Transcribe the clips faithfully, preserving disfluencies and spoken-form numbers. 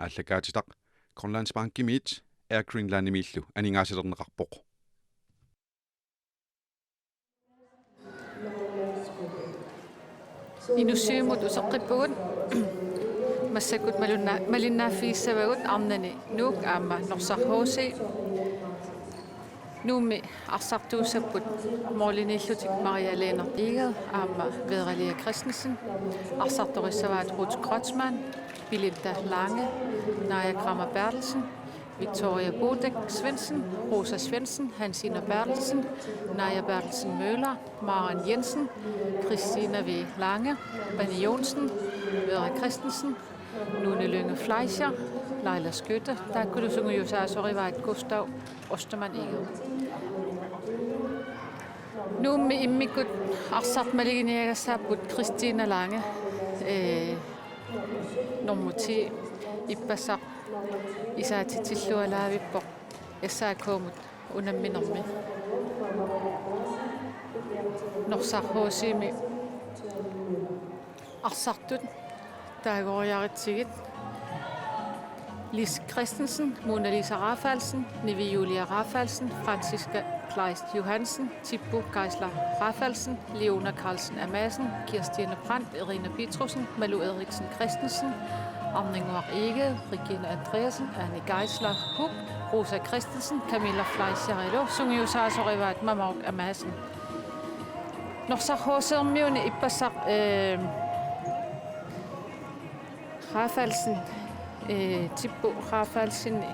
aallakaatitaq Grønlandsbankimiit Air Greenlandimiillu aningaasalerneqarpoq. Inussivimut uteqqippugut. Massakkut malunna-, malinnaaffigissavagut arnani Nuuk aamma Norsaq H C. Nuummi arsartuussapput måliniillutik Maria Lennert Egede aamma Vera Lea Christensen. Arsartorissavaat Ruth Kreutzmann, Belinda Lange, Naja Kramer Berthelsen, Victoria Budek Svendsen, Rosa Svendsen, Hansina Berthelsen, Naja Berthelsen Møller, Maren Jensen, Christina V. Lange, Benny Johnsen, Vera Christensen, Nune Lynge Fleischer, Laila Skytte, taakkulu sungiusaasorivaat Gustav Ostermann Egede. Nuummi immikkut arsaq maluginiagassaapput Christina Lange, ee, nummer ti, ippassaq isaatitsillualaavippoq S A K-mut unamminermi. Norsaq H C-mi arsartut taagoriaritsigit: Lis Christensen, Mona Lisa Rafaelsen, Nivi Julia Rafaelsen, Franziska Kleist Johansen, Tippu Geisler Rafaelsen, Leona Carlsen Amassen, Kirstine Brandt, Irina Petrussen, Malu Eriksen Christensen, Arninguaq Egede, Regine Andreasen, Anne Geisler Huck, Rosa Christensen, Camilla Fleischer, ilu sungiusaasorivaat Mamauk Amassen. Norsaq H C-miuni ippassaq, ee, Rafaelsen, ee, Tippu Rafaelsen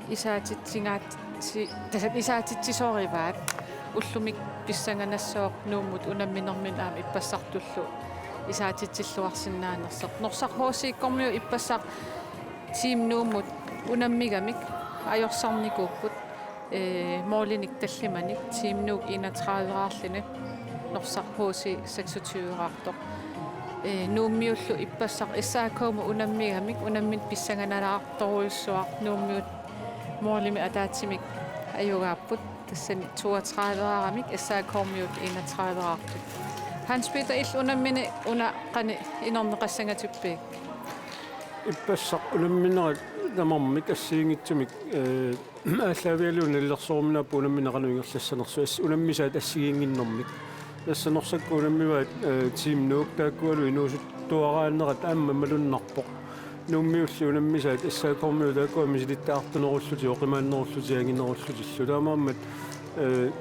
isaatitsigaat-, si-, tassa isaatitsisorivaat. Ullumi pissanganassooq Nuummut unamminermi aamma ippassartullu isaatitsilluarsinnaanersoq. Norsaq H C-kkormiut ippassaq Team Nuummut unammigamik ajorsarnikuupput, ee, målinik tallimanik, Team Nuuk enogtredive-raarluni, Norsaq H C seksogtyve-raartoq. Ee, Nuummiullu ippassaq S A K-mut unammigamik unammineq pissanganalaartorujussuaq, Nuummiut målimik ataatsimik ajugaapput, tassani toogtredive-raaramik, S A K-miut enogtredive-raartut. Hans Peter, illit unammini una qanoq inerneqassangatippiuk? Ippassaq unamminerit tamarmik assigiinngitsumik, ee, aallaavigalugu nalilersoruminaapput unammineq qanoq ingerlassanersoq, as-, unammisaat assigiinnginnermik. Tassa Norsakkut unammivaat, ee, Team Nuuk, taakkualu inuusuttuaraanerat aamma malunnarpoq. Nuummiulli unammisaat S A K-miut taakkua misilittagartunerullutik, oqimaannerullutik, anginerullutillu. Taamaammat, ee,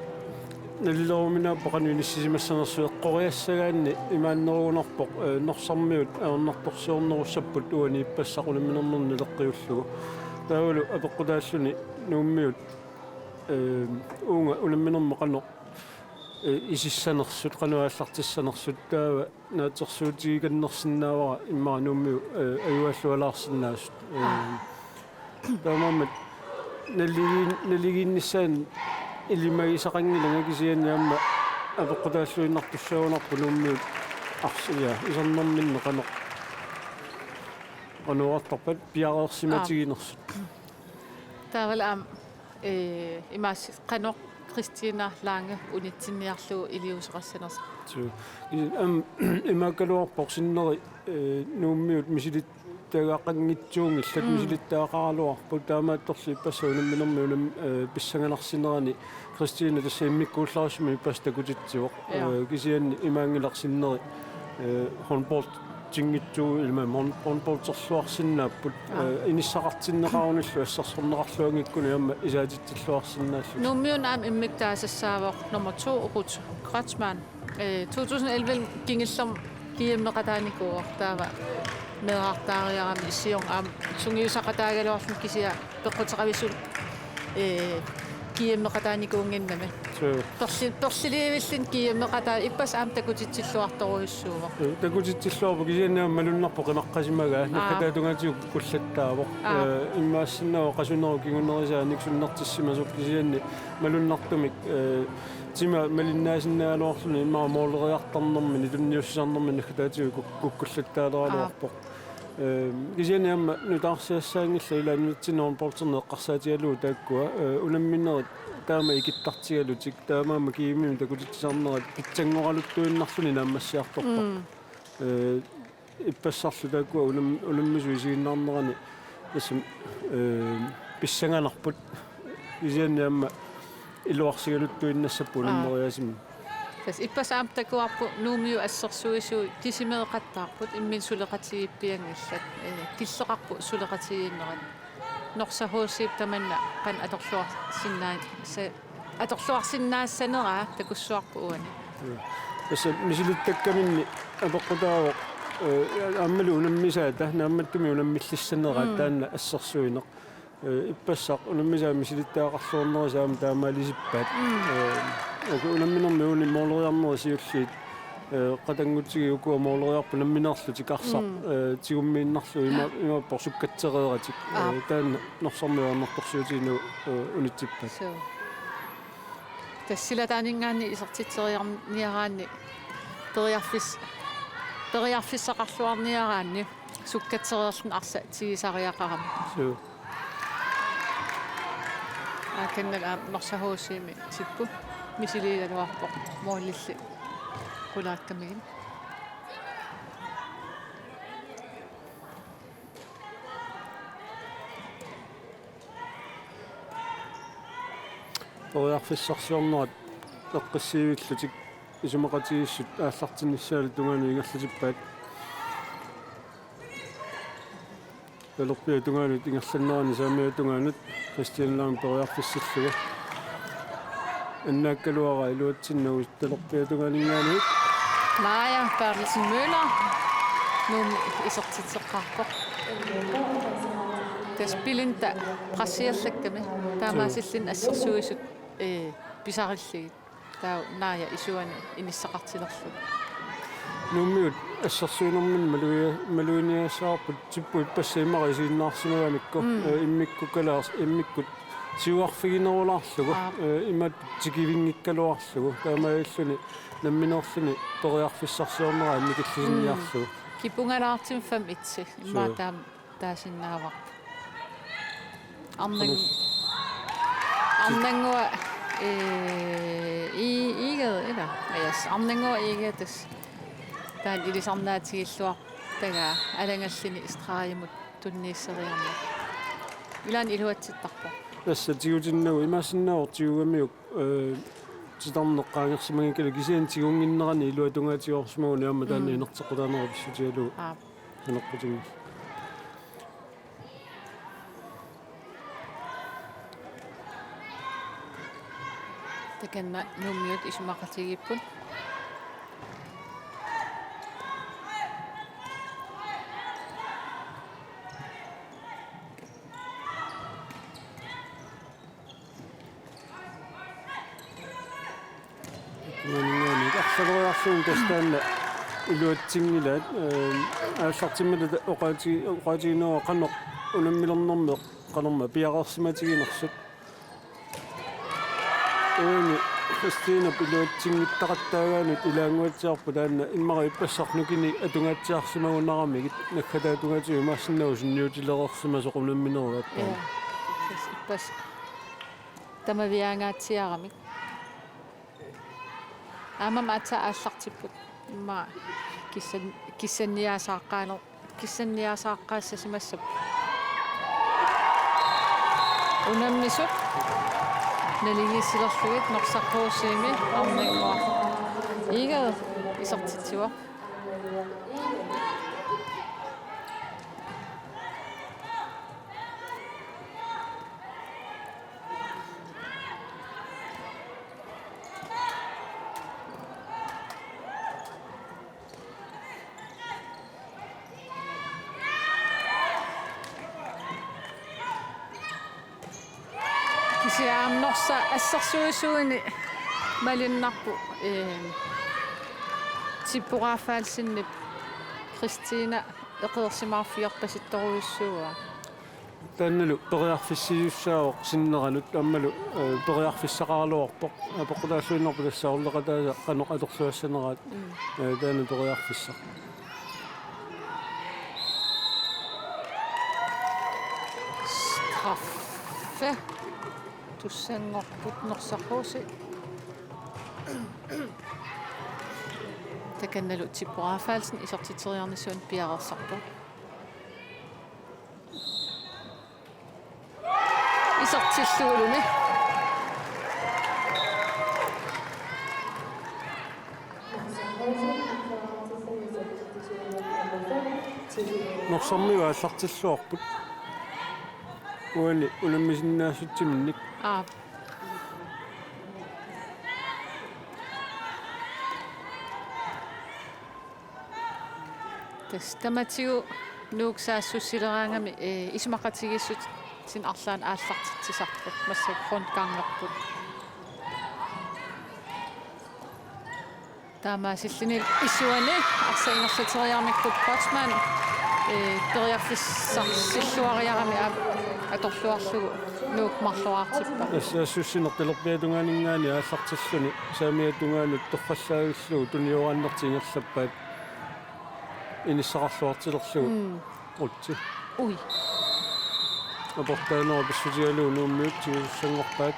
nalileruminaapput qanoq inissisimassanersoq, eqqoriassagaanni imaannerugunarpoq, ee, Norsarmiut ajornartorsiornerussapput uani ippassaq unamminermini naleqqiullugu. Taavalu apeqqutaalluni Nuummiut, ee, uunga unamminermi qanoq, ee, isissanersut, qanoq aallartissanersut, taava naatsorsuutigikannersinnaavara immaqa Nuummiut, ee, ajugallualaarsinnaasut. Ee, Aap. Taamaammat naligi-, naligiinnissaanut ilimagisaqanngilanga, kisianni aamma apeqqutaalluinnartussaagunarpoq Nuummiut arsi-, ja, isernerminni qanoq, qanoq oqartarpat, piareersimatiginersut. Aap. Taavalu aamma, ee, imaassi-, qanoq Christina Lange unitsinniarlugu iliuuseqassanersoq. Suu. I-, am-, imaakkaluarpoq sinneri, ee, Nuummiut misilittagaqanngitsuunngillat. Mm. Misilittagaqaraluarput, taamaattorli ippassaq unamminermi unam-, ee, pissanganarsinerani Christina tassa immikkuullarissumik ippassaq takutitsivoq. Ja. Ee, kisianni imaanngilaq sinneri, ee, håndbold- -inngitsuuvoq, ilami hånd-, håndbolderluarsinnaapput, Aap. Ee, inissaqartinneqarunillu assersorneqarluanngikkunik aamma isaatitsilluarsinnaallutik. Nuummiuni aamma immikkut taasassaavoq nummer to, Ruth Kreutzmann. Ee, to tusind elleve kingullermi G M-eqataanikuuvoq, taava meerartaariarami, siorna aamma sungiusaqataagaluarluni, kisianni peqquteqavisut, ee, G M-eqataanikuunnginnami. Suu. Perli-, perliliivilluni G M-eqataa-, ippassaq aamma takutitsilluartorujussuuvoq. Ee, takutitsilluarpoq, kisianni aamma malunnarpoq qimaqqasimagaa. Aap. Naggataatungaatigut kukkullattaavoq. Aap. Ee, immaassinnaavoq qasunerup kingunerisaa anniksunnertissimasoq, kisianni malunnartumik, ee, tima malinnaasinnaagaluarluni immaqa måleriartarnermini, tunniussisarnermini naggataatigut kuk-, kukkullattaaleraluarpoq. Aap. Ee, kisianni aamma nutaarsiassaanngillat, ilaa, nunatsinni håndbolderneq eqqarsaatigalugu taakkua, ee, unamminerit taama ikittartigalutik, taamaammat G M-imi takutitsisarnerat pitsanngoraluttuinnarluni naammassiartorpoq. Mm. Ee, ippassarlu taakkua unam-, unammisut isiginnaarnerani Tassami, ee, pissanganarput. Kisianni aamma iluarsigaluttuinnassapput. Aa. Unammereersimasut. Tassa ippassaq aamma takuarput Nuummiut assersuisui decimeeqattaarput, imminut suleqatigiippianngillat, ee, killeqarput suleqatigiinnerat. Norsaq H C-p tamanna qanoq atorluarsinnaa-, sa-, atorluarsinnaassaneraa takussuarput uani. Tassa misilittakkaminni apeqqutaavoq, ee, aammalu unammisaata, naammattumik unammillissaneraat. Mm. Taanna assersuineq. Ee, ippassaq unammisaat misilittagaqarluarnerisa aamma taamaalisippaa. Mm. Ee, okay, unamminermi uani mooleriarnerit siulliit, ee, qatanngutigiit ukua mooleriarput unamminerlutik arsaq, mm, ee, tigummiinnarlugu ima-, imaappoq sukkatsereeratik. Aap. Ee, taanna Norsarmiut annertorsiutigineq, ee, unitsippaat. Suu. Tassa silataaninngaanniit isertitseriarniaraanni periarfis-, periarfissaqarluarniaraanni sukkatsereerluni arsaq tigisariaqarami. Suu. Aa, kennal aamma Norsaq H C-mi tipput misiliigaluarpoq moolilli qulaakkamigit. Periarfissarsiornerat eqqissiivillutik isumaqatigiissut aallartinnissaalu tungaanut ingerlatippaat. Talerpiata tungaanut ingerlannerani saamiata tungaanut Christian Lang periarfissillugu. Annaakkaluaraa iluatsinnagu talerpiata tungaaninngaanniit. Naja Berthelsen Møller Nuummi isertitseqqaarpoq. Tassa Belinda pressiallakkami. Taamaasilluni assersuisut, ee, pisarillugit. Taava Naja isuani inissaqartilerlugu. Nuummiut assersuinermini malugia-, malugineqassavarput tipput ippassaq immaqa isiginnaarsimagaannikku, mm, ee, immikkut kalaars-, immikkut siuarfiginerulaarlugu, aap, ee, imaattoq tikivinngikkaluarlugu, taamaalilluni nammineerluni periarfissarsiorneq annikillisinniarlugu. Mm. Kipungalaartumik fem et immaqa, suu, taama taasinnaavarput. Arnang-, Arnannguaq, ee, i-, Egede, ila. Yes, Arnannguaq Egede tassa. Taanna ilisarnaatigilluartagaa alangallini stregimut tunniusseriarmat. Ilaanni iluatsittarpoq. Tassa tigutinnagu imaassinnaavoq tigugamiuk, ee, titarneq qaangersimanngikkaluarlugu kisianni tigunnginnerani ilua tungaatigoorsimaguni aamma taanna, mm, inerteqqutaanerup pissutigalugu. Aap. Saneqqutinngi. Takanna Nuummiut isumaqatigiipput. Nuummiut arsaleriarlugu tassa taanna iluatsinngilaat, ee, aallartimmata oqaati-, oqaatigineqarpoq qanoq unammilernermi qanormaa piareersimatiginersut. Uani Christinap iluatsinngittaqattaagaanut ilaannguatsiarpoq taanna immaqa ippassaq nukinnik atungaatsiarsimagunaramigit naggataata tungaatigut imaassinnaavoq sunniutilereersimasoq unamminerugaat taanna. Ippassaq tamaviaangaatsiaramik. Aammami aatsaat aallartipput. Immaqa kissan-, kissanniaasaaqqaane-, kissanniaasaaqqaassasimassapput. Unammisut naligiissilerlugit Norsaq H C-mi Arnannguaq Egede isertitsivoq. Kisianni aamma Norsaq assersuisuini malunnarpoq, ee, Tippo Rafaelsenip Christina eqeersimaarfigerpasittorujussuuaa. Taannalu periarfissisussaavoq sinneranut aammalu, ee, periarfissaqaraluarpoq. Apeqqutaalluinnarpoq tassa orleqataasa qanoq atorluassaneraat. Mm. Ee, taanna periarfissaq. Straffe. Tussanngorput Norsaq H C. Takannalu Tippo Rafaelsen isertitseriarnissaanut piareersarpoq. Tillugulumi. Norsarmiut aallartilluarput. Uani unammisinnaassutsiminnik. Aap. Tassa tamatigut Nuuk saassussileraangami, ee, isumaqatigiissutsinik arlaannik aallartitsisarput, massakkut rundgangerput. Taamaasilluni isuani arsaq ingerlateriaramikkut Kreutzmann, ee, periarfissarsilluariarami aap atorluarlugu Nuuk marloriartippaa. Tassa saassussineq talerpiata tungaaninngaanniit aallartilluni saamiata tungaanut torrallaavillugu tuniooraannertik ingerlappaat inissaqarluartilerlugu. Mm. Utsi. Ui. Aportaanera pissutigalugu Nuummiut tigusussanngorpaat.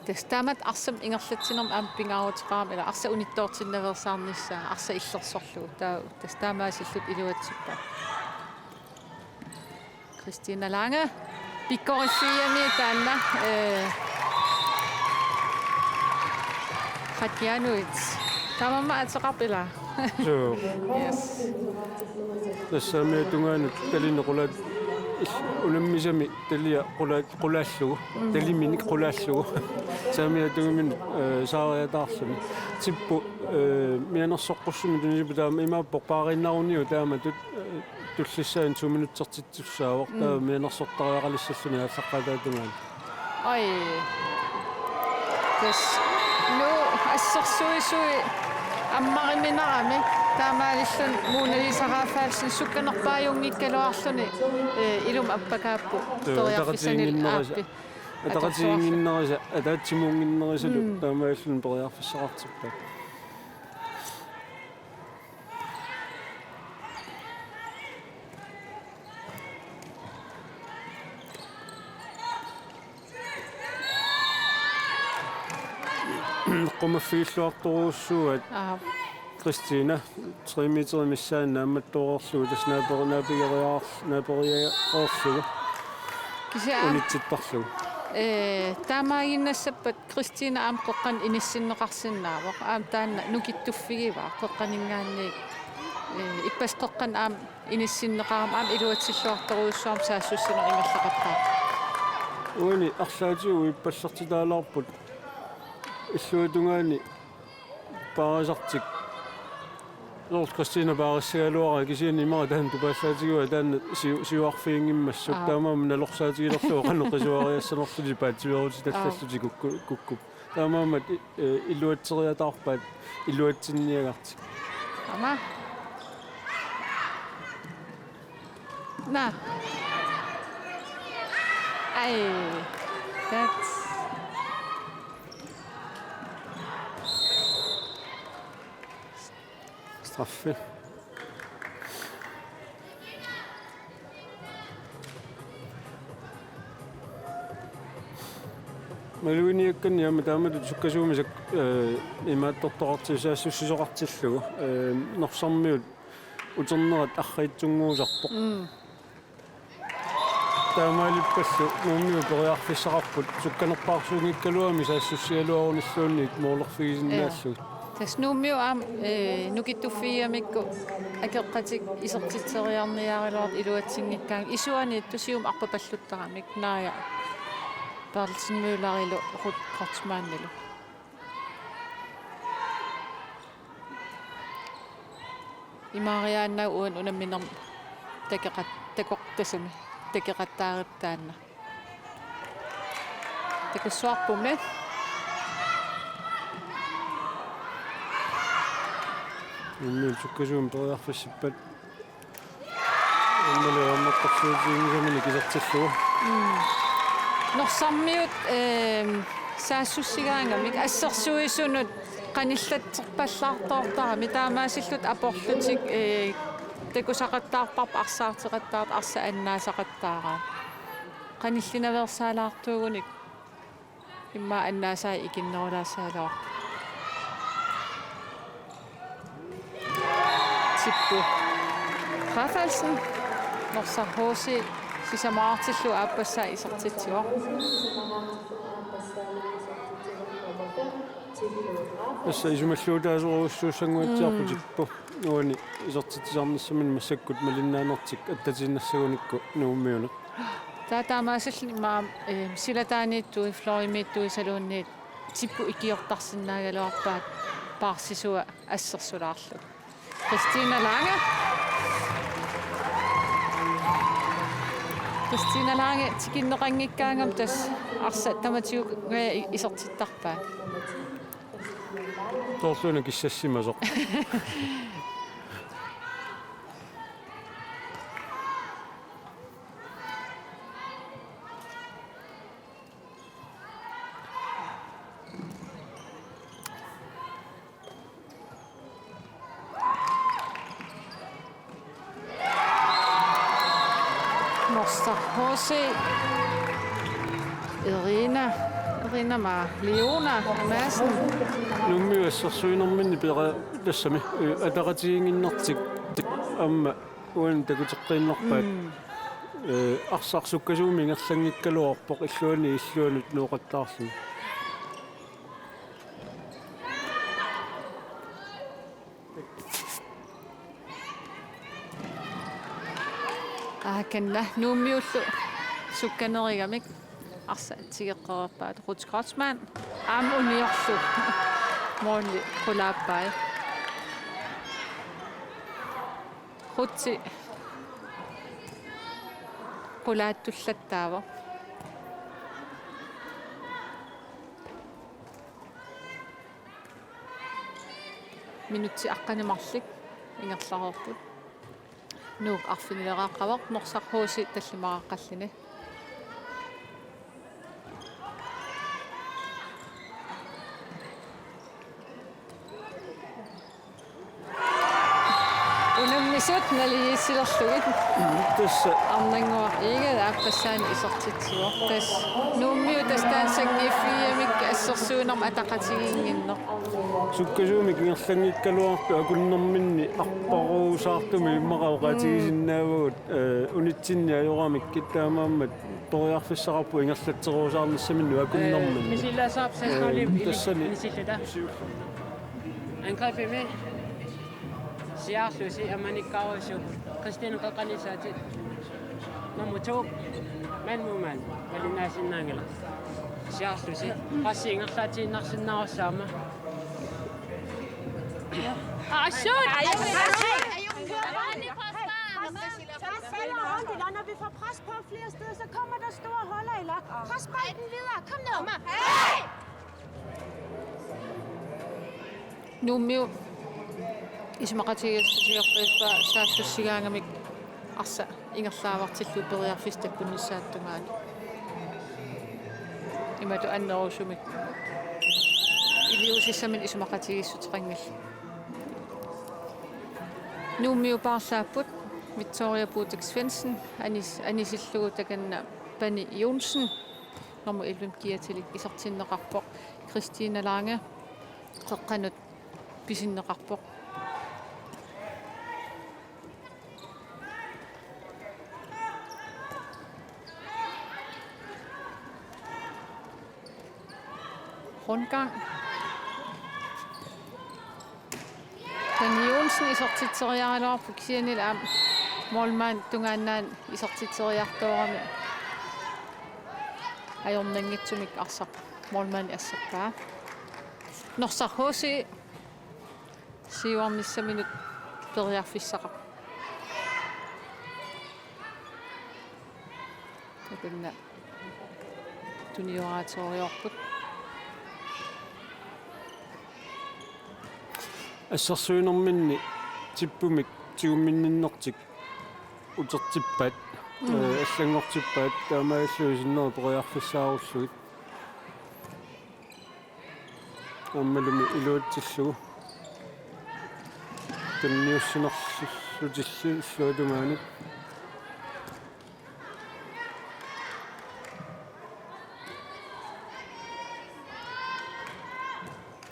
Tassa taamatut arsap ingerlatsinermi aamma pingaaruteqarami, ila arsaq unittoortinnaveersaarnissaa, arsaq illersorlugu. Taa-, tassa taamaasilluta iluatsippaat. Christina Lange. Pikkoriffigiami taanna, ee, Qatianuit. Taamaammat ateqarpit, ilaa? Suu. Yes. Tassa saamiata tungaanut talineq qulaat il-, unammisami talia qulaat, qulaallugu. Mm. Taliminik qulaallugu. Saamiata tungaanut, ee, saariataarluni. Tippu, ee, mianersoqqussummik tunisippoq, taama imaappoq paariinnaruniuk taamatut, ee, tullissaani to minutsertittussaavoq. Mm. Taava mianersortariaqalissalluni aallaqqaataata tungaanut. Oj. Tassa Nuuk assersuisui ammariminarami, taamaalilluni Mona Lisa Rafaelsen sukkanerpaajunngikkaluarluni, ee, ilumut appakaapput. Suu, periarfissanillu ataqatigiinnginnerisa-, aappi. Ataqatigiinnginnerisa-, ataatsimuunnginnerisatut. Mm. Taamaalilluni periarfissaqartippaat. Qumaffigilluartorujussuuaat. Aap. Christina, tre meter missaani naammattoorlugu, tassa naaperi-, naapigeriaar-, naaperiaarlugu. Kisianni aamma unitsittarlugu. Ee, taamaaginnassappat Christina aamma qeqqanut inissinneqarsinnaavoq. Aamma taanna nukittuffigivaa qeqqaninngaanniit, ee, ippassaq qeqqanut aamma inissinneqarami aamma iluatsilluartorujussuarmik saassussineq ingerlaqattaarpoq. Uani arlaatigut uippallertitaalaarput illuatungaani paarisartik. Lord Christina paarissagaluaraa kisianni immaqa taanna tupaallaatigivaa taanna siu-, siuarfiginngimmassuk. Aap. Taamaammat nalorsaatigilerlugu qanoq qisuariassanerlutik paatsiveerutitallallutik. Aap. Kukku-, kukkup. Taamaammat i-, ee, iluatseriataarpaat iluatsinniagartik. Aamma. Naa. Ej. That's straffe. Maluginiakkanni aamma taamatut sukkasuumik sak-, ee, imaattortoqartillugu saassussisoqartillugu, ee, Norsarmiut uternerat arriitsunnguusarpoq. Mm. Taamaalippallu Nuummiut periarfissaqarput sukkanerpaarsuunngikkaluamik saassussigaluarunilluunniit moolerfigisinnaallugit. Ee. Tassa Nuummiut aamma, ee, nukittuffigigamikku akeqqatik isertitseriarniaraluartut iluatsinngikkaanni isuaniittut siumut arpapalluttaramik Naaja Berthelsen Møllerilu Ruth Kreutzmannilu. Imaariaannaq uani unamminermi takeqat-, takoq-, tassami takeqattaarput taanna. Takussuarpummi. Nuummiut sukkasuumik periarfissippat. Aammalu aamma torsuutiginngisamini kisertillugu. Mm. Norsarmiut, ehm, saassussigaangamik assersuisunut qanillatserpallaartoortarami taamaasillutik aporlutik, eh, takusaqattaarparput arsaarteqattaartut arsaq annaasaqattaaraat. Qanillinaveersaalaartuugunik immaqa annaasai ikinnerulaassaagaluarput. Tippu Rafaelsen, Norsaq H C, Sisamarartillugu aappassaa isertitsivoq. Tassa isumalluutaasorujussuussanguatsiarput. Mm. Uani isertitsisarnissaminut massakkut malinnaanertik attatiinnassagunikku Nuummiunut. Taava taamaasilluni immaqa, eh, silataaniittui, fløjmiittuisaluunniit tipput ikiortarsinnaagaluarpaat paarsisua assersulaarlugu. Christina Lange. Christina Lange tikinneqanngikkaangami tassa arsaq tamatigut isertittarpaat. Soorluuna kissassimasoq. Norsaq H C. Irina, Irina ma, Leona Madsen. Nuummiut assersuinerminni pera-, tassami, eh, ataqatigiinnginnertik aamma uani takuteqqiinnarpaat. Mm. Eh, arsaq sukkasuumik ingerlanngikkaluarpoq illuanni illuanut nooqattaarluni. Aakanna Nuummiullu sukkanerigamik arsaq tigeqqereerpaat. Ruth Kreutzmann aamma uniorlu måli qulaappai. Ruthi qulaattullattaavoq. Minutsit aqqaneq marluk ingerlareerput. Nuuk arfinileriarput, Norsaq H C tallimariaqqalluni. Unammisut naligiissilerlugit. Tassa. Arnannguaq Egede aappassaani isertitsivoq. Tassa Nuummiut tassa taanna sanngiiffigigamikku assersuinermik ataqatigiinnginneq. Sukkasuumik ingerlanngikkaluartut akunnerminni arparuusaartumik immaqa oqaatigisinnaavagut, mm, eh, unitsinni ajoramikkit taamaammat periarfissaqarpoq ingerlatseruusaarnissaminnut akunnerminni. Eh, misililaassavarput, eh, tassani. Misililaassavarput. Angrebimi siaarlusi ammanikkaarusuk Christine qeqqaniisaatit. Nummer to, mand mod mand, malinnaasinnaanngilaq. Siaarlusi, pressi ingerlaatiinnarsinnaarussaammat. Ah, shoot! Pres, pres, pres, pres. Når vi får pres på flere steder, så kommer der store huller i lok. Pres bolden videre. Kom nu. Nuummiut isumaqatigiissutigerpaa saassussigaangamik arsaq ingerlaavartillugu periarfissat takkunnissaata tungaanut. Imatut annerusumik iliuusissaminnik isumaqatigiissuteqanngillat. Nuummiut paarlaapput Victoria Butek Svendsen anis-, anisillugu takanna Pani Johnsen. Nummer elleve kiatilik isertinneqarpoq. Christina Lange qeqqanut pisinneqarpoq. Rundgang. Pani Johnsen isertitseriaraluarpoq kisiannili aamma målmand tungaannaanut isertitseriartoorami ajornanngitsumik arsaq målmandi asserpaa. Norsaq H C siuarnissaminut periarfissaqarpoq. Takanna tunioraateriarput. Assersuinerminni tippumik tigumminninnertik utertippaat, mm, eh, allanngortippaat taamaalilluni sinneri periarfissaarullugit. Aammalumi iluatsillugu tunniussinerlutillu illuatungaanut.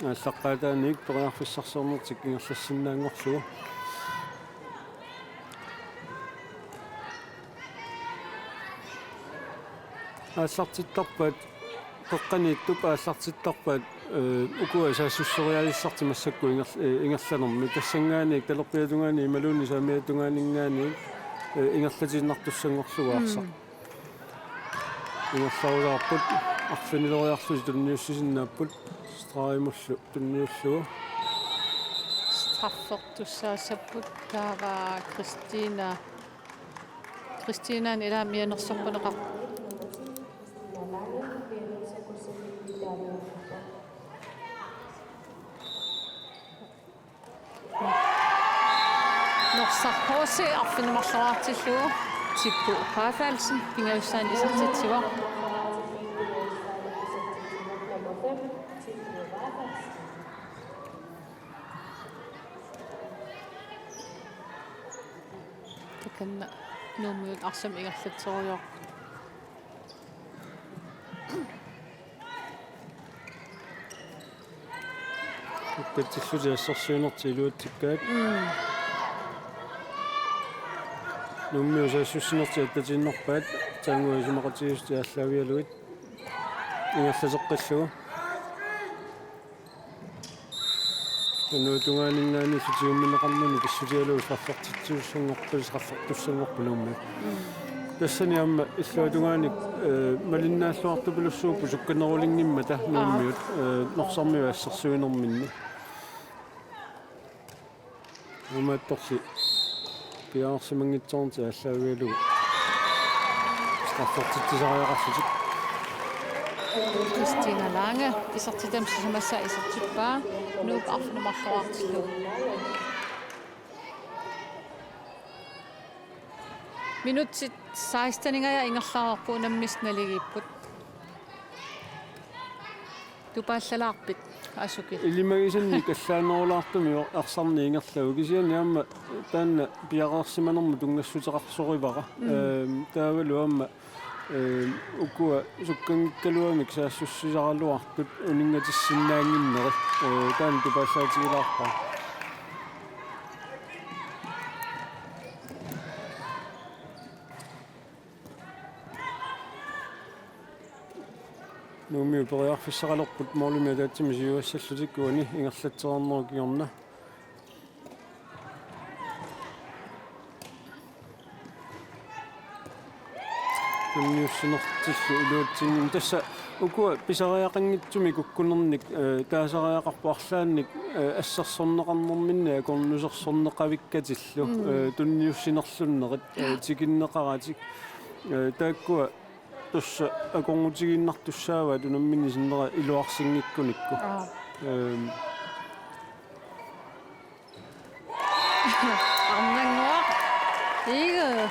Aallaqqaataaniit periarfissarsiornertik ingerlassinnaanngorlugu. Aallartittarpaat, qeqqaniittup aallartittarpaat, ee, ukua saassusseriaalissartik massakkut inger-, ee, ingerlanermi. Tassanngaanniit talerpiatungaani imaluunniit saamiatungaaninngaanniit, ee, ingerlatiinnartussanngorlugu arsaq. Mm. Ingerlarusaarput, arfinileriarlutik tunniussisinnaapput, stregimullu tunniullugu. Straffertussaassapput taava Kristina. Kristina ila mianersorpaneqarpoq. Norsaq H C arfineq-marloraartillugu Tippu Rafaelsen pingajussaannik isertitsivoq. Takanna Nuummiut arsamik ingerlatserujoorput. Ukkatillutik assersuinertik iluatsikkaat. Mm. Nuummiut saassussinertik attatiinnarpaat, taannguaq isumaqatigiissutit aallaavigalugit. Ingerlateqqillugu. Tunuatungaaninngaanniillu tigummineqarnani pissutigalugu straffertittussanngorput, straffertussanngorput Nuummiut. Mm. Tassani aamma illuatungaanik, ee, malinnaalluartupilussuupput sukkanerulinngimmata. Aa. Nuummiut, ee, Norsarmiut assersuinerminni. Umaattorsi piareersimanngitsoornata aallaavigalugu straffertitsisariaqarlutik. Kristina Lange isertitami sisamassaa isertippaa, Nuup arfineq-marloraartillugu. Minutsit seksten-ingajaat ingerlareerput, unammisut naligiipput. Tupaallalaarpit, Asuki? Ilimagisannik allaanerulaartumik arsarneq ingerlavoq, kisianni aamma taanna piareersimanermut tunngassuteqarsorivara. Mm. Ehm, taavalu aamma, ehm, ukua sukkanngikkaluamik saassussisaraluartut uninngatissinnaannginneri. Ehm, taanna tupaallaatigilaarpara. Nuummiut periarfissaqalerput målimik ataatsimik siuassallutik, uani ingerlatsereernerup kingorna. Tunniussinertillu iluatsinngimmat. Tassa ukua pisariaqanngitsumik kukkunernik, ee, taasariaqarpoq arlaannik, ee, assersorneqarnerminni akornusersorneqavikkatillu, mm, ee, tunniussinerlunnerit, ee, tikinneqaratik. Ee, taakkua tassa akornutigiinnartussaavaat unammineq sinnera iluarsinngikkunikku. Aa. Ehm. Arnannguaq Egede.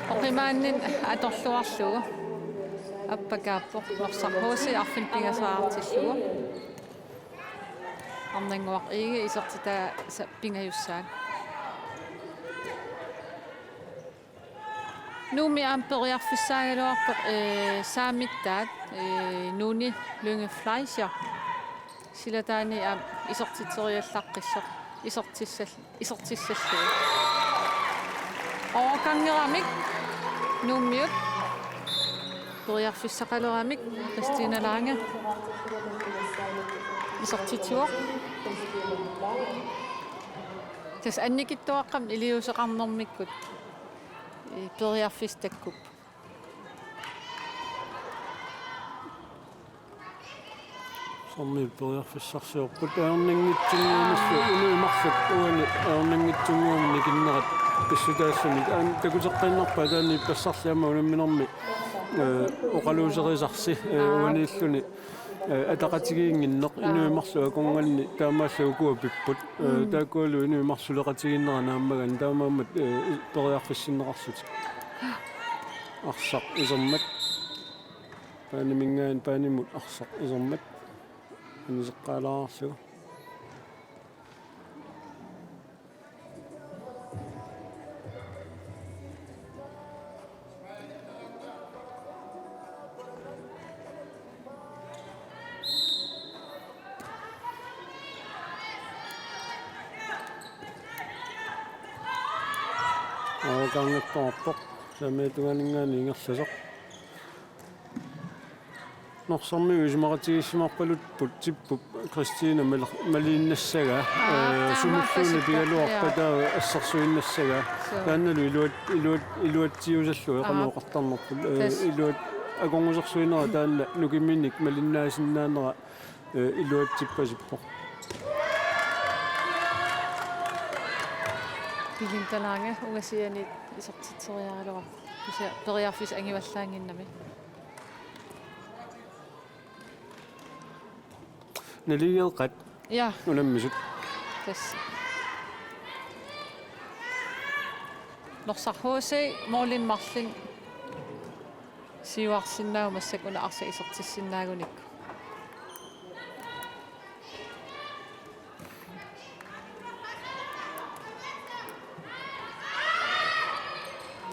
Oqimaanninni atorluarlugu appakaappoq, Norsaq H C arfineq pingasoriartillugu. Arnannguaq Egede isertitaasa pingajussaaq. Nuummi aamma periarfissaagaluarpoq, ee, saamittaat, ee, Nuuni Lynge Fleischer. Silataani aamma isertitseriallaqqissoq. Isertissal-, isertissallugu. Overgangeramik Nuummiut. Periarfissaqaleramik Kristina Lange isertitsivoq. Tassa annikitsuaqqamik iliuuseqarnermikkut. Ee, periarfissaq takkuppoq. Soormi periarfissarsiorput ajornanngitsunnguamillu, inuit marluk uani ajornanngitsunnguamik nikinnerat pissutaalluni. Aamma takuteqqiinnarpaa taanna ippassarli aamma unamminermi, ee, oqaluuserisarsi, ee, aa, uaniilluni. Ee, ataqatigiinnginneq, aa, inuit marluk akornanni taamaallaat ukua pipput. Ee, mm, taakkualu inuit marluk suleqatigiinnerat naammagaanni taamaammat, ee, periarfissinneqarlutik. Arsaq isermat. Paaniminngaanniit paanimut arsaq isermat. Aniseqqaalaarlugu. Overgangertoorpoq. Taamaattugaaninngaanniit ingerlasoq. Norsarmiut isumaqatigiissimarpaluppoq tippup Kristina mal-, maliinnassagaa, Aa, ee, taamaappasikka. Sumulluunniit pigaluarpat, Aa. Taava assersuinnassagaa. Suu. Taannalu iluat-, iluat-, iluatsiusallugu. Aa. Qanoq oqartarnerput, ee, Tassa. Iluat-, akornusersuinera taanna nukimminik malinnaasinnaanera, ee, iluatsippasippoq. Belinda Lange ungasianiit isertitseriaraluarpoq. Kisianni periarfissaq angivallaannginnami. Naligeeqqat. Ja. Unammisut. Tassa. Norsaq H C målin marlin siuarsinnaavugut massakkut una arsaq isertissinnaagunikku.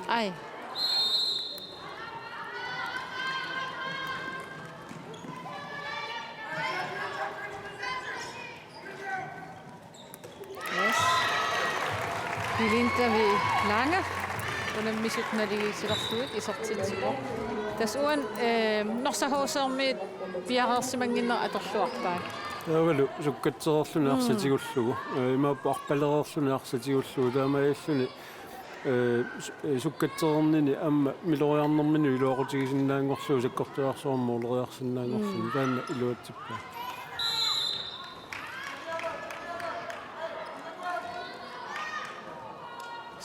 Ai. Yes. Belinda Lange. Unammisut naligiissilerlugit isertitsivoq. Tassa uani, eh, Norsaq H C-miut piareersimannginnerat atorluarpaat. Taavalu sukkatsereerluni Mm. arsaq tigullugu. Eh, imaappoq arpalereerluni arsaq tigullugu. Taamaalilluni, eh, su-, eh, sukkatsereernini aamma miloriarnermini iluaqutigisinnaanngorlugu sakkortulaarsuarmut uloriarsinnaanngorluni. Mm. Taanna iluatsippaat.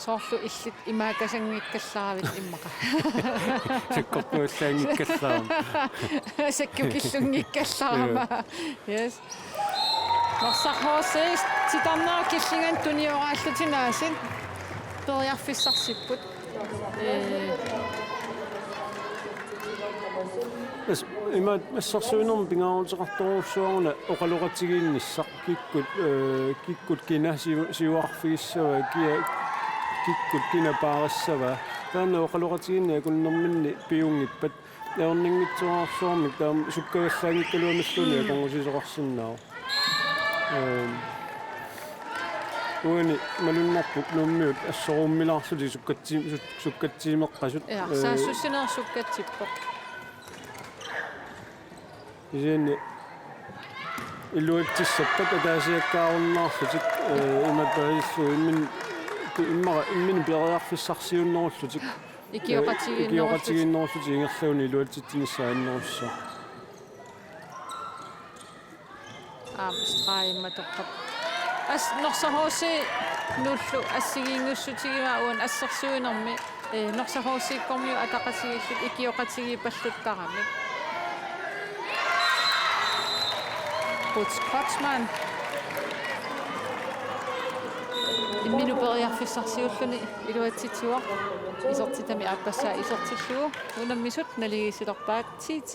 Soorlu illit imaakasanngikkallaaravit immaqa. Sakkortuallaanngikkallaarami. Sakkukillunngikkallaaravit. Joo. Yes. Norsaq H C titarnerat killinganni tunioraallutik aasiit periarfissarsipput. Ee. As-, ima assersuinermi pingaaruteqartorujussuaq una oqaloqatigiinnissaq kikkut, eh, kikkut kina siu-, siuarfigissava, kia-, kikkut kina paarissava. Taanna oqaloqatigiinneq akunnerminni piunngippat. Ajornanngitsoorsuarmik taama sukkavallaanngikkaluamilluunniit Mm. akornusisoqarsinnaavoq. Ehm, uani malunnarpoq Nuummiut assorummilaarlutik sukkatsi-, suk-, sukkatsiimeqqasut. Ja, eh, saassussineq sukkatsippoq. Kisianni iluatsissappat ataasiakkaarunnaarlutik, eh, imatut taassuma immin-, immaqa imminut periarfissarsiunnerullutik. Ikioqatigiinnerullutik. Eh, ikioqatigiinnerullutik ingerlaannaq iluatsitsinissaat annerussaaq. Aamma stregi immatorpaa. As-, Norsaq H C-nullu assigiinngissutigivaa uani assersuinermi, eh, Norsaq H C-kkormiut ataqatigiillutik ikioqatigiipalluttaramik. Butch Kreutzmann. Imminut periarfissarsiulluni iluatsitsivoq. Isertitami aappassaa isertillugu. Unammisut naligiissilerpaat T T.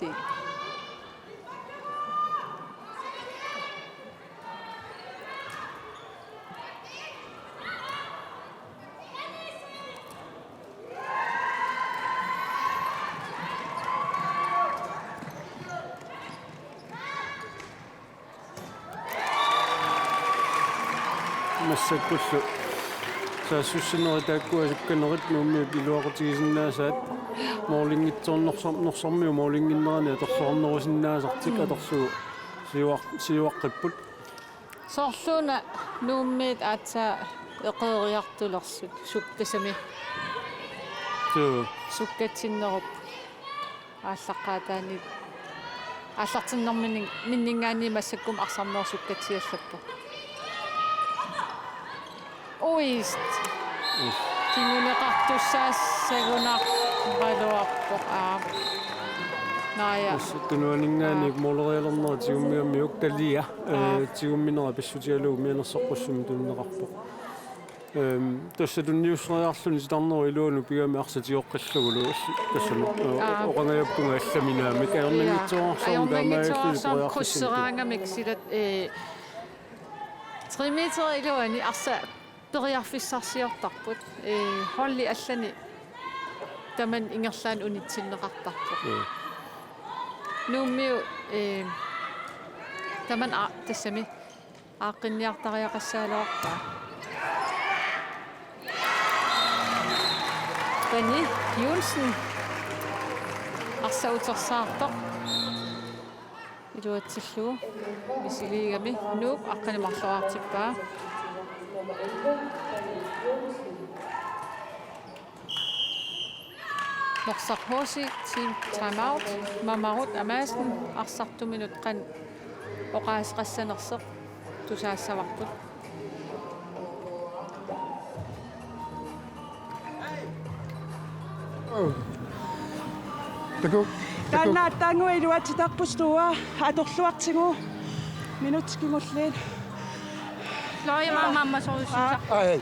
Massakkullu saassussinerit taakkua sukkanerit Nuummiut iluaqutigisinnaasaat, målinngitsoornersor-, norsarmiut målinnginnerani atorluarnerusinnaasartik Mm. atorlugu siuar-, siuaqqipput. Soorluuna Nuummiit aatsaat eqeeriartulersut sukkasami. Suu. Sukkatsinnerup aallaqqaataani aallartinnerminni-, minninngaanniit massakkut arsarnerup sukkatsiallappoq. Uist. Uist. Kinguneqartussaassagunarpaluarpoq, aa. Naaja. Tassa tunuaninngaanniit Aa. målerialernera tigummigamiuk Talia, Aa. eh, tigumminera pissutigalugu mianersoqqussummik tunineqarpoq. Ehm, tassa tunniusseriarluni titarnerup iluanut pigami arsaq tigoqqillugulu, tassa, eh, Aa. oqangajappunga allaminaamik. Ajornanngitsoorsuarmik Ajornanngitsoorsuarmik taamaalilluni periarfissamik. Krydseraangamik silat, eh, tre meter iluani arsaq periarfissarsiortarput. Eh, holdi allani tamanna ingerlaannaq unitsinneqartarpoq. Mm. Nuummiut, eh, tamanna a-, tassami aaqqinniartariaqassagaluarpaa. Pani Johnsen arsaq utersaartoq iluatsillugu misiliigami Nuuk aqqaneq-marluk aallartippaa. Norsaq H C team timeout, Mamarut Amassen arsartuminut qanoq oqaaseqassanersoq tusaassavarput. Taku, taku. Taanna aatsaannguaq iluatsitarput stua atorluartigu minutsit kingulliit. Loi maama maama sorususa. Ai.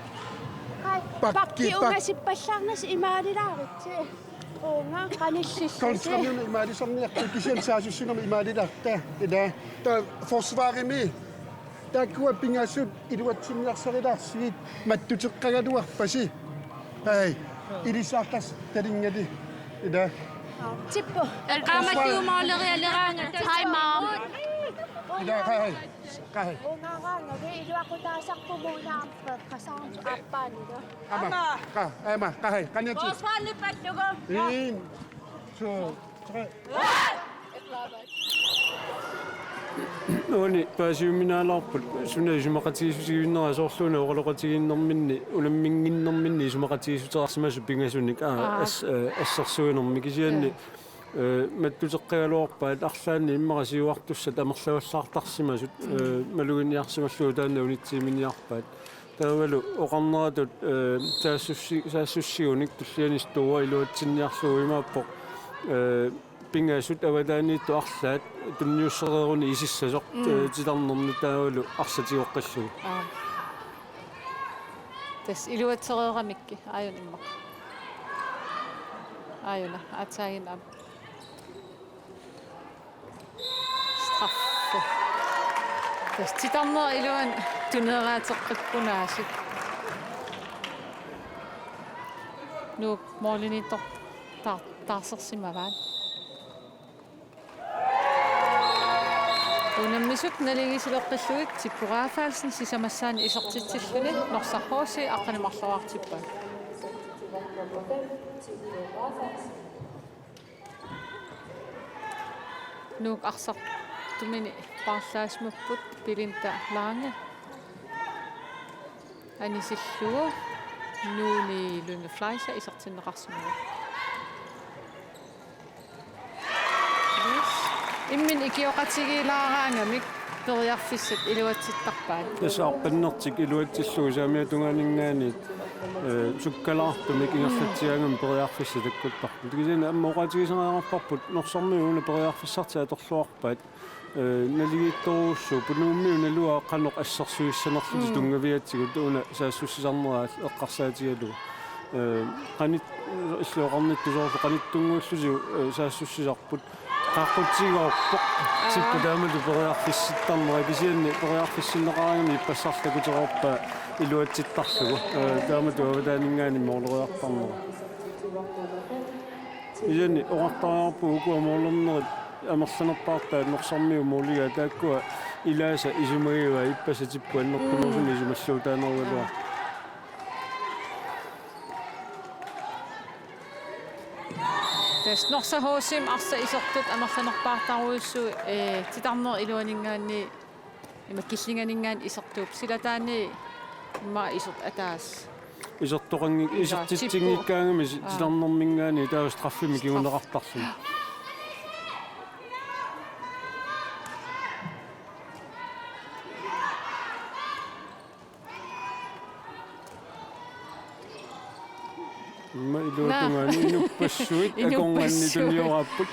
Pakki, pakki pak- ungasippallaarnasi imaalilaaritsi. Uunga qanillissusi. Korsamiuna imaalisarniartut kisianni saassussinermi imaalilaarta. Ila. Taava forsvarimi. Taakkua pingasut iluatsinniarsarilaarsigit mattuteqqagaluarpasi. Ai, ilissi arlaat talingali. Ila. Tippu. Qaamatiumaalerialeraanga. Hi, Mom. Ila, qai, qai. Ungaraangavi iluaqutaasarput muunaarpat qasaarnut aappaanilu. Aamma. Aamma. Qa, aamma, qai, qaniatit. Forsvarnipallugu. En, to, tre. Uani paasiuminaalaarput suna isumaqatigiissutigiinnera soorlu una oqaloqatigiinnerminni unamminnginnerminni isumaqatigiissuteqarsimasoq pingasunik aa. Aa. As-, eh, assersuinermi kisianni, ja, eh, mattuteqqagaluarpaat arlaanni immaqa siuartussat amerlavallaartarsimasut, eh, maluginiarsimallugu taanna unitsiiminiarpaat. Taavalu oqarneratut, eh, saassussi-, saassussigunik tulliani stua iluatsinniarlugu imaappoq, eh, pingasut avataaniittut arlaat tunniussereeruni isissasoq, mm, eh, titarnermi taavalu arsaq tigoqqillugu. Aa. Tassa iluatsereeramikku aajuna immaqa. Aajuna, aatsaaginnaq aamma. Straffe. Tassa titarneq iluani tuneeraateqqippoq aasiit. Nuuk målimiittoq taa-, taarsersimavaat. Unammisut naligiissileqqillugit Tippu Rafaelsen sisamassaani isertitsilluni Norsaq H C aqqaneq-marloriartippaa. Nuuk arsartumini paarlaasimapput Belinda Lange, anisillugu Nuuni Lynge Fleischer isertinneqarsimavoq. Yes. Imminut ikioqatigiilaaraangamik periarfissat iluatsittarpaat. Tassa arpannertik iluatsillugu saamiata tungaaninngaanniit, eh, sukkalaartumik ingerlatsiaangamik periarfissat takkuttarput. Kisianni aamma oqaatigisariaqarparput Norsarmiut una periarfissartik atorluarpaat, eh, naligiittorujussuupput, Nuummiut naluara qanoq assersuissanerlutik, mm, tunngavigatsigu una saassussisarnera eqqarsaatigalugu. Eh, qanit-, illit oqarnittut soorlu qanittunnguullusiuk, eh, saassussisarput. Qaaqqutsigoorpoq. Aa. Tippu taamatut periarfissittarnera kisianni periarfissinneqaraangamik ippassaq takutereerpaa iluatsittarlugu. Eh, taamatut avataaninngaanniit måleriartarnera. Kisianni oqartariaqarpugut ukua målernerit amerlanerpaartaat Norsarmiut måligaat taakkua ilaasa isumagivai ippassaq Tipput annertunerusumik, mm, isumalluutaanerugaluarput. Tassa Norsaq H C-mi arsaq isertut amerlanerpaartarujussuit, eh, titarneq iluaninngaanniit ima killinganinngaanniit isertuupput, silataanni immaqa isertut ataaseq. Isertoqanngi-, ila, isertitsinngikkaangami si-, aa, titarnerminngaanniit taava straffimik kinguneqartarluni. Immaqa iluatungaani, naa, inuppassuit, inuppassuit, akornanni tunioraapput.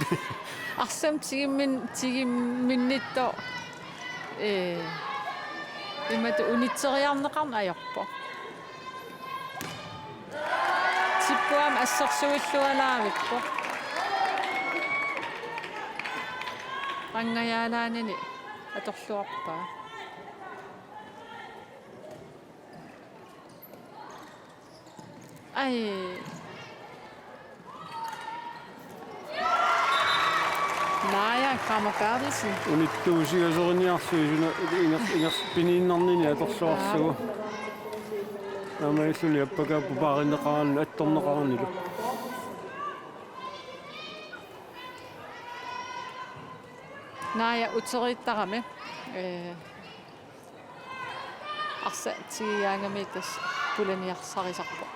Arsamik tigimmin-, tigimminnittoq, ee, imatut unitseriarneqarneq ajorpoq. Tippu aamma assersuillualaavippoq. Qangajaalaanini atorluarpaa. Ai. Naja Kramer Berthelsen. Unittuusigasoriniarlugu suna inger-, inger-, piniinnarnini atorluarlugu. Aamma illuni appakaappoq paarinneqarani, attorneqaranilu. Naaja uteriittarami, ee, arsaq tigigaangami tassa pulaniarsarisarpoq.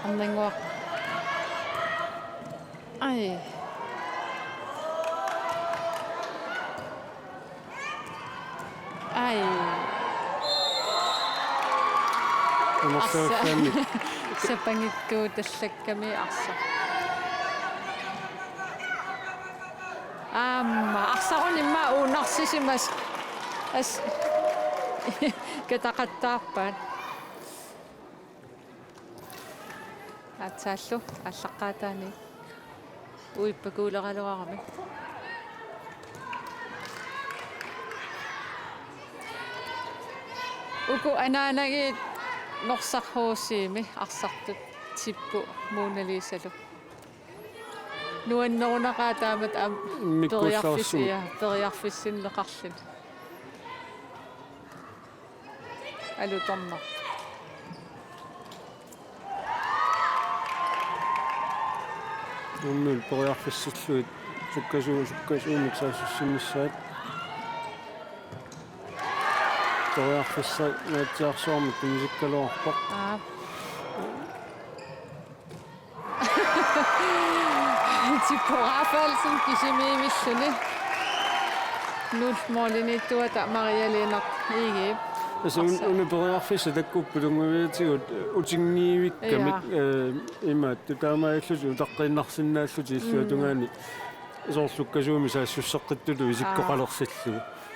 Arnannguaq. Ai. Ai. Amerlanermik. Sapangittuutallakkami arsaq. Aamma arsaq una immaqa uunarsisimas. As. Kataqattaarpaat. Aatsaallu aallaqqaataani uippakuuleraluarami. Uku anaanagiit Norsaq H C-mi arsartut Tippu Mona Lisalu. Nuannerunaqaaq taamatut aamma periarfis-, Mikkullarsuup. Ja, periarfissinneqarluni. Alutornaq. Unnuk periarfissillugit sukkasuu-, sukkasuumik saassussinnissaat. Periarfissannguatsiarsuarmik tunisikkaluarpoq. Aap. Tippu Rafaelsen kisimiivilluni. Nul måliniittuata Maria Lennert Egedep. Tassa un-, arsaq. Una periarfissaq takkuppoq tunngaviatigut utinngivikkamik, ja, eh, imaattoq taamaalillutik utaqqiinnarsinnaallutik illuatungaani. Mm. Soorlu sukkasuumik saassusseqqittutut isikkoqalersillugu. Aa.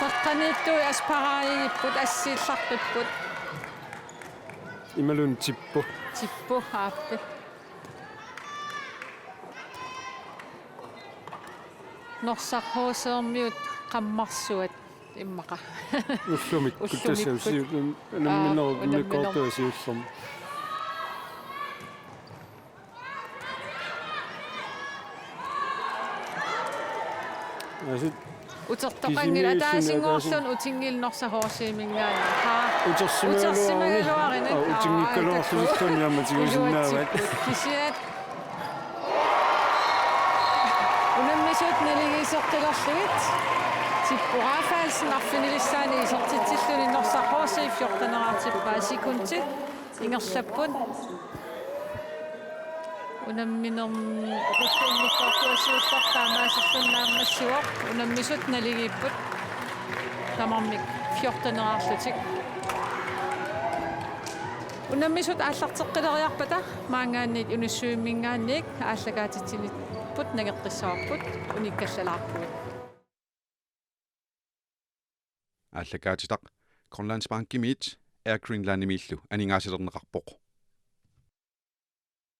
Qeqqaniittut asparaajigipput, assiillarpipput. Imaluunniit Tippu. Tippu, aappi. Norsaq H C-miut qammarsuat immaqa. Ullumikkut. Ullumikkut. Tassa siu-, unamminerup. Aa, unamminerup. Immikkoortua siullermik. Asit. Utertoqanngilaq, kisimiilluni ataasinngorluni ataasin-, utinngilaq Norsaq H C-minngaanniit. Haa. Utersimagaluaruni. Utersimagaluaruni. Aa, utinngikkaluarlutilluunniit aamma tigusinnaavat. Iluatsipput. Kisianni unammisut naligiiseqqilerlugit Tippu Rafaelsen arfinilissaani isertitsilluni Norsaq H C fjorteneraartippaa, sekundit ingerlapput. Unamminermi oqallinneq immikkoortuata siullermik taamaasillugu naammassivoq, unammisut naligiipput tamarmik fjorteneraarlutik. Unammisut aallarteqqileriarpata maanngaanniit unissumminngaanniit aallakaatitsinipput, nangeqqissavarput, unikkallalaarpugut. Aallakaatitaq Grønlandsbankimiit Air Greenlandimiillu aningaasalerneqarpoq.